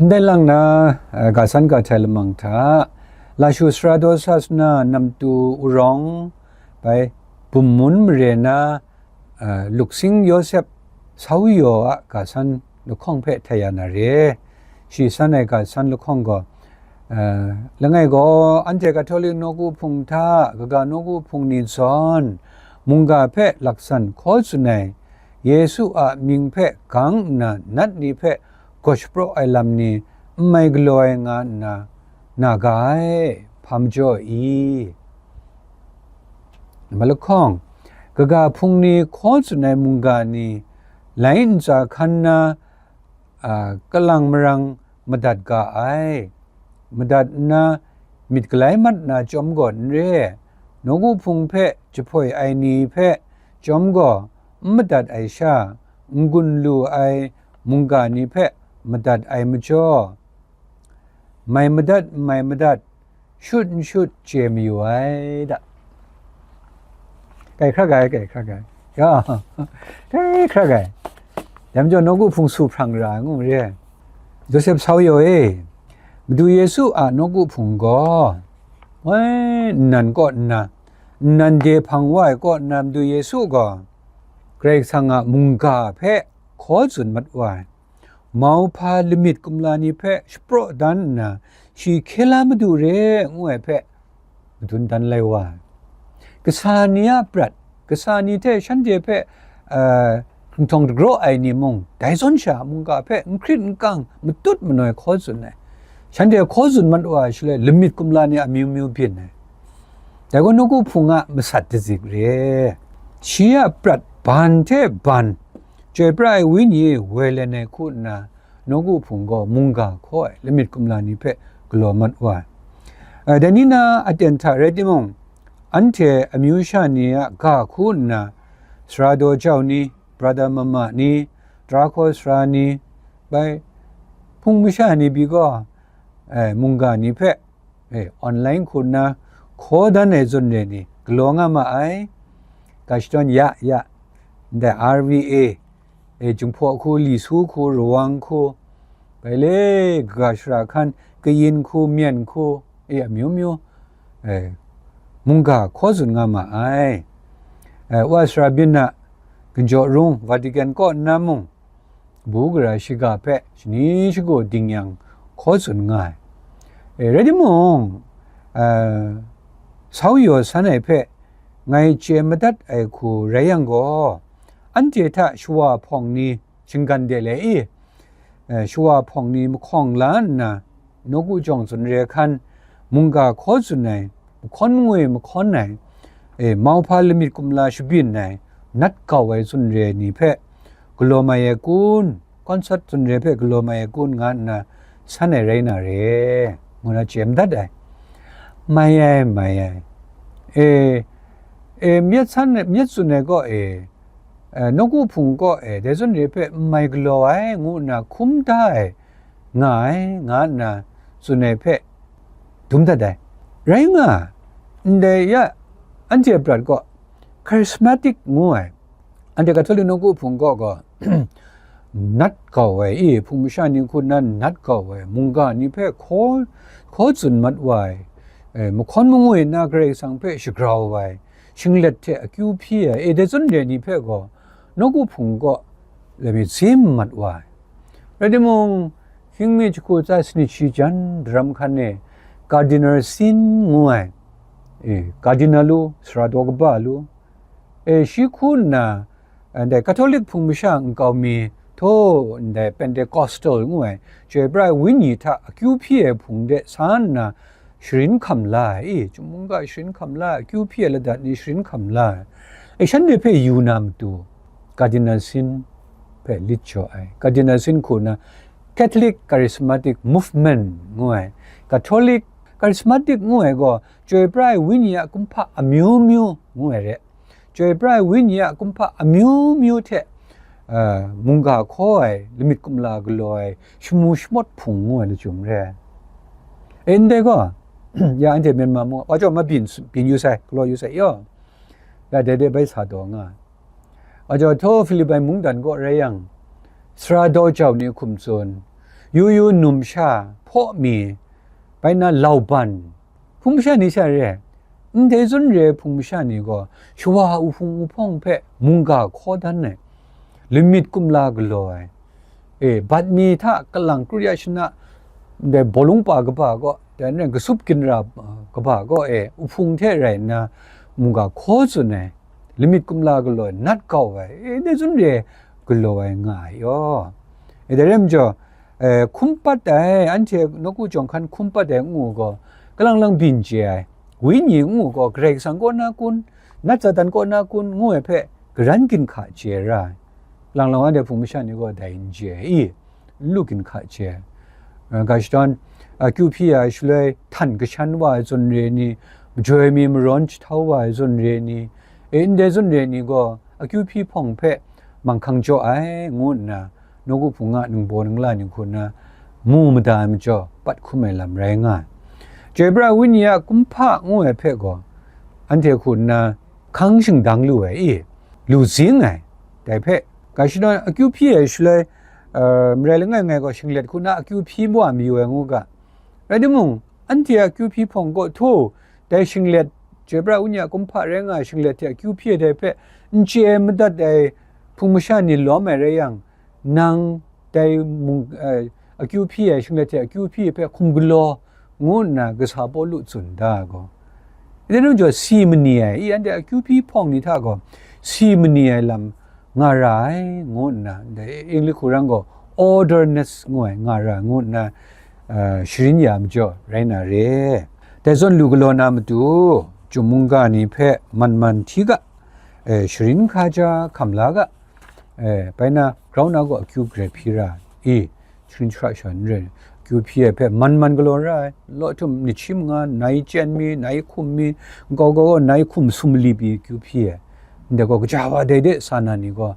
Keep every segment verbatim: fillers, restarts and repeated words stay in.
Dai lang na, eh, ga san ga htai lamang hta, Lashu sara daw sa suna namtu urawng, bai, bum mun mare na, eh, Luksing Yawsep Sau Yaw a ga san lahkawng hpe htai ya na re. Shi san ai ga san lahkawng gaw, eh, langai gaw, anhte Katolik nawku hpung hta, kaga nawku hpung ni zawn, mungga hpe laksan hkaw tsun ai, Yesu a mying hpe gang nna nat ni hpe gaw shapraw ai lam ni n mai galaw ai nga nna na ga ai, hpa majaw i? Malahkawng, kaga hpung ni hkaw tsun ai mungga ni, lai ntsa hkan na, a, kalang marang madat ga ai. Madat nna, myit galai mat na chyawm gaw n re, nawku hpung hpe jahpoi ai ni hpe chyawm gaw n madat ai sha, n-gun lu ai mungga ni hpe madat ai majaw, mai madat n mai madat, shut n shut chye mayu ai da. Kai hkra ga ai, kai hkra ga ai. Ya, kai hkra ga ai. Dai majaw nawku hpung su hprang ra ai ngu re. Josep Sau Yaw e, Madu Yesu a nawku hpung gaw, woi, nnan kaw nna, nnan de hpang wa ai kaw nna Madu Yesu gaw, Karai Kasang a mungga hpe hkaw tsun mat wa ai. Mauhpa lamit kumla ni hpe shapraw dan nna, shi hkye la madu re ngu ai hpe madun dan lai wa ai. Kasa ni a prat, kasa ni hte shanhte hpe, eh, hkrung htawng dagraw ai ni mung, dai zawn sha mungga hpe n hkrit n kang, matut manoi hkaw tsun ai. Shanhte hkaw tsun mat wa ai shaloi, lamit kumla ni amyu myu byin ai. Dai gaw nawku hpung a masat dazik re. Shi a prat ban hte ban, Chyoi pra ai Wenyi e woi len ai hku nna, nawku hpung gaw mungga hkaw ai lamit kumla ni hpe galaw mat wa ai. Eh, dai ni na aten hta rai timung, anhte amyu sha ni a ga hku nna, sara daw jau ni, brother mama ni, tara hkaw sara ni, bai hpung masha ni pyi gaw, eh, mungga ni hpe, eh, online hku nna hkaw dan ai zawn re ni galaw nga ma ai. Ga shadawn ya ya, ndai R V A, eh, Jinghpaw hku, Li Su hku, Rawang hku, bai le, kaga shara hkan, kayin hku, myen hku, eh, amyu myu, eh, mungga hkaw tsun nga ma ai. Eh, wa sara byin a, Ginjaw Rung, Vatican kaw nna mung, kabu gara shiga hpe shani shagu ding yang hkaw tsun nga ai. E, rai timung, a, Sau Yaw san ai hpe ngai chye madat ai hku rai yang gaw, anhte hta shawa hpawng ni shinggan de le i, e, shawa hpawng ni mahkawng la nna, nawku jawng tsun re hkan, mungga hkaw tsun ai, mahkawn mangwi mahkawn ai, e, mauhpa lamit kumla shabyin ai, nat kau ai tsun re ni hpe galaw mai ai kun, kawnsat tsun re hpe galaw mai ai kun, nga nna san ai rai na re, ngu na chye madat ai. Mai ai, mai ai. E, e, myit san, myit tsun ai kaw e, e, nawku hpung kaw e, dai tsun re hpe n mai galaw ai, ngu nna hkum da ai, nga ai, nga nna tsun ai hpe dum dat ai. Rai nga, ndai ya, anhte a prat gaw charismatic ngu ai, anhte Katolik nawku hpung kaw gaw, nat kau ai, i, hpung masha ni hku nan nat kau ai, mungga ni hpe hkaw, hkaw tsun mat wa ai, e, mahkawn mangwi na Karai Kasang hpe shagrau ai, shinglet hte akyu hpyi ai, e, dai tsun re ni hpe gaw, nawku hpung kaw, let me say, mat wa ai. Rai timung, Hkyingmi jahku tsa sanit shi jan daram hkan e, Cardinal Sin ngu ai, e, Cardinal lu, sara daw kaba lu, e, shi hku nna, ndai Katolik hpung masha nkau mi, htaw ndai Pentecostal ngu ai, chyoi pra ai Wenyi hta akyu hpyi ai hpung de sa nna, sharin hkam la ai, i, chyum mungga sharin hkam la ai, akyu hpyi ai ladat ni sharin hkam la ai. E, shanhte hpe yu na matu, Cardinal Sin hpe lit jaw ai. Cardinal Sin hku na Catholic Charismatic Movement ngu ai. Catholic Charismatic ngu ai gaw, chyoi pra ai Wenyi a kumhpa amyu myu ngu ai re. Chyoi pra ai Wenyi a kumhpa amyu myu hte, a, mungga hkaw ai, lamit kumla galaw ai, shamu shamawt hpung ngu ai lachyum re ai. E, ndai gaw, ya anhte Myanmar mung, wa chyawm ma byin, byin yu sai, galaw yu sai yaw, ya dai de bai sa taw nga ai. Wa chyawm htaw Philippi mungdan kaw rai yang, sara daw jau ni hkum tsun, yu yu numsha, hpaw mi, bai na lauban, hpung masha ni sha re ai. Ndai zawn re ai hpung masha ni gaw, shawa uhpung uhpawng hpe mungga hkaw dan ai, lamit kumla galaw ai, e, bat mi hta kalang kru ya shana, ndai bawlung pa kaba gaw, dai rai, kasup ginra, uh, kaba gaw, e, uhpung hte rai nna, mungga hkaw tsun ai, lamit kumla galaw ai, nat kau ai, e, ndai zawn re ai galaw ai nga ai yaw. E, dai rai majaw, e, hkum pat ai, anhte nawku jawng hkan hkum pat ai ngu gaw, kalang lang byin chye ai, wenyi ngu gaw, Karai Kasang kaw na kun, nat Satan kaw na kun, ngu ai hpe garan ginhka chye ra ai. Lang lang anhte hpung masha ni gaw dai n chye ai i, n lu ginhka chye ai. Ga shadawn, akyu hpyi ai shaloi htan kashan wa ai zawn re ni, majoi mi marawn jahtau wa ai zawn re ni, e, ndai zawn re ni gaw akyu hpyi hpawng hpe manghkang jaw ai, ngu nna, nawku hpung a ningbaw ningla ni hku nna mu mada ai majaw, pat hkum ai lam rai nga ai. Chyoi pra ai Wenyi a kumhpa ngu ai hpe gaw, anhte hku nna hkang shingdang lu ai i, lu zing ai. Dai hpe, ga shadawn akyu hpyi ai shaloi, uh, marai langai ngai gaw shinglet hku na akyu hpyi wa mayu ai ngu ga. Rai timung, anhte a akyu hpyi hpawng kaw htu, dai shinglet, Chyoi pra ai Wenyi a kumhpa rai nga ai shinglet hte akyu hpyi ai dai hpe n chye ai madat ai hpung masha ni lawm ai rai yang, nang dai mung, eh, akyu hpyi ai shinglet hte akyu hpyi ai hpe hkum galaw, ngu nna kasa Pawlu tsun da ai gaw, dai nu jaw si mani ai, i anhte akyu hpyi hpawng ni hta gaw si mani ai lam nga ra ai, ngu nna, dai English hku rang gaw orderness ngu ai nga ra ai, ngu nna, eh, sharin ya ai majaw rai na re. Dai zawn lu galaw na matu, chyum mungga ni hpe man man hti ga, eh, sharin hkaja hkam la ga, eh, bai na, grau na gaw akyu grai hpyi ra i, sharin shara sha n rai, akyu hpyi ai hpe man man galaw ra ai, law htum nit shi manga, nai chyen mi, nai hkum mi, nkau kau gaw nai hkum sum malip i akyu hpyi ai, ndai gaw kaja wa dai de sa na ni gaw,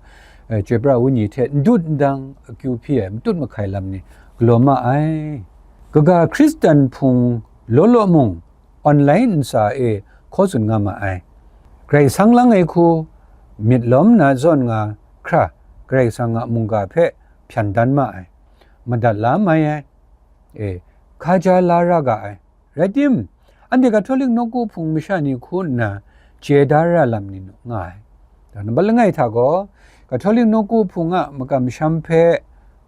eh, Chyoi pra ai Wenyi hte n dut n dang akyu hpyi ai matut mahkai lam ni galaw ma ai. Kaga Hkristan hpung law law mung, online ntsa e hkaw tsun nga ma ai. Karai Kasang lang ai hku, myit lawm na zawn nga hkra, Karai Kasang a mungga hpe hpyan dan ma ai, madat la mai ai, e, hkaja la ra ga ai. Rai tim, anhte Katolik nawku hpung masha ni hku nna chye da ra lam ni nga ai. Dai nambat langai hta gaw, Katolik nawku hpung a makam masham hpe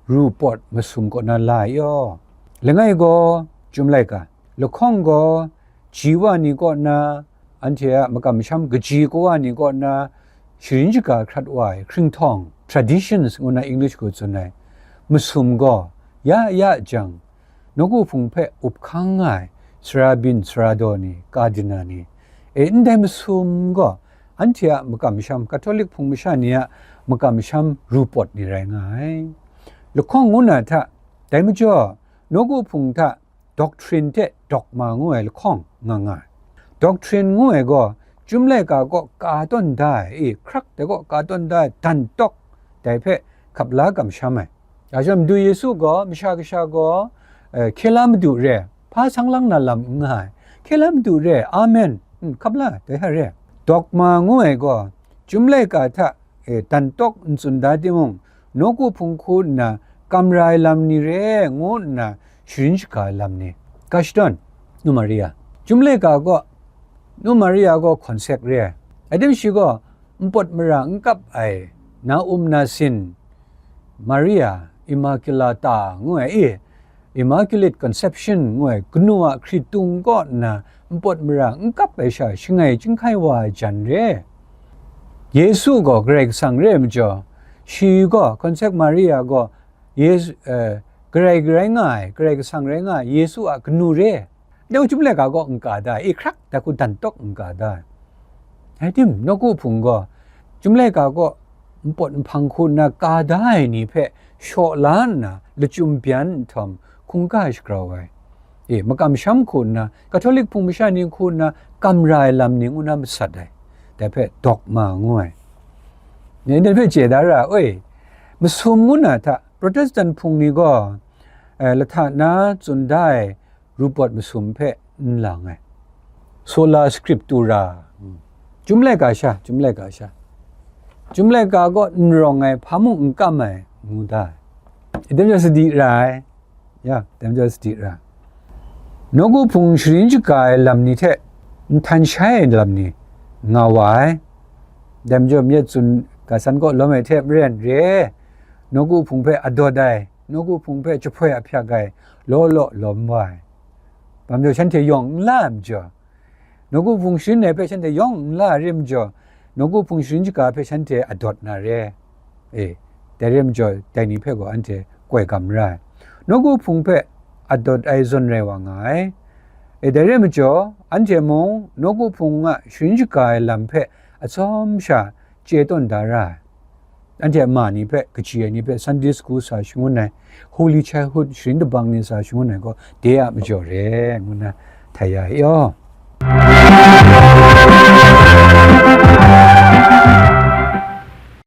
ru pawt masum kaw na la ai yaw. Langai gaw, Chyum laika, lahkawng gaw, ji wa ni kaw na, anhte a makam masham kaji kawa ni kaw na, sharin shaga hkrat wa ai hkringhtawng, traditions ngu na English hku tsun ai, masum gaw, ya ya jang, nawku hpung hpe up hkang nga ai, sara byin sara daw ni, cardinal ni, e, ndai masum gaw, anhte a makam masham, Katolik hpung masha ni a makam masham ru pawt ni rai nga ai. Lahkawng ngu na hta, dai majaw, nawku hpung hta doctrine hte dogma ngu ai lahkawng nga nga ai. Doctrine ngu ai gaw, Chyum laika kaw ka tawn da ai, e, hkrak dai kaw ka tawn da ai, dan tawk, dai hpe hkap la kamsham ai. Dai chyawm, Madu Yesu gaw Masha Kasha gaw, eh, hkye la Madu re, hpa sang lang na lam n nga ai, hkye la Madu re, Amen, mm, hkap la, dai hta re. Dogma ngu ai gaw, Chyum laika hta, e, dan tawk n tsun da timung, nawku hpung hku nna kam ra ai lam ni re, ngu nna sharin shaga ai lam ni. Ga shadawn, Nu Maria. Chyum laika gaw, Nu Maria gaw hkawn sek re ai. Rai tim shi gaw, npawt mara n kap ai, na um na sin, Maria Immaculata ngu ai, i, Immaculate Conception ngu ai, kanu a hkritung kaw nna npawt mara n kap ai sha shangai chyinghkai wa ai jan re. Yesu gaw Karai Kasang re ai majaw, shi gaw, Concept Maria gaw Yesu, eh, Karai rai nga ai, Karai Kasang rai nga ai, Yesu a kanu re. Dai chyum laika kaw n ka da ai, i hkrak dai hku dan tawk n ka da ai. Rai tim, nawku hpung gaw, chyum laika kaw npawt nhpang hku nna ka da ai ni hpe shaw la nna lachyum byan nhtawm, hkungga shagrau ai. E, makam sham hku nna, Katolik hpung masha ni hku nna kam ra ai lam ni ngu na masat ai. Dai hpe dogma ngu ai. Ni, dai hpe chye da ra, oi, masum ngu na hta, Protestant hpung ni gaw, eh, lahta na tsun da ai, rupawt masum hpe n lang ai. Sola Scriptura, mm, Chyum laika sha, Chyum laika sha, Chyum laika kaw n rawng ai hpa mung n kam ai, ngu da ai. Dai majaw sadi ra ai, Ya, dai majaw sadi ra. Nawku hpung sharin shaga ai lam ni hte nhtan shai ai lam ni nga wa ai. Dai majaw myit tsun ga san kaw lawm ai hte maren re, nawku hpung hpe adawt ai, nawku hpung hpe jahpoi ahpyak ai, law law lawm wa ai. Dai majaw shanhte yawng n la ai majaw, nawku hpung sharin ai hpe shanhte yawng n la ai rim majaw, nawku hpung sharin shaga hpe shanhte adawt na re. E, dai rim majaw, dai ni hpe gaw anhte koi gam ra ai. Nawku hpung hpe adawt ai zawn rai wa nga ai. E, dai rim majaw, anhte mung nawku hpung a sharin shaga ai lam hpe atsawm sha chye tawn da ra ai. Anhte a ma ni hpe, kaji ai ni hpe Sunday school sa shangun ai, Holy Childhood sharin dabang ni sa shangun ai gaw, de a majaw re, ngu na htai ya i yaw.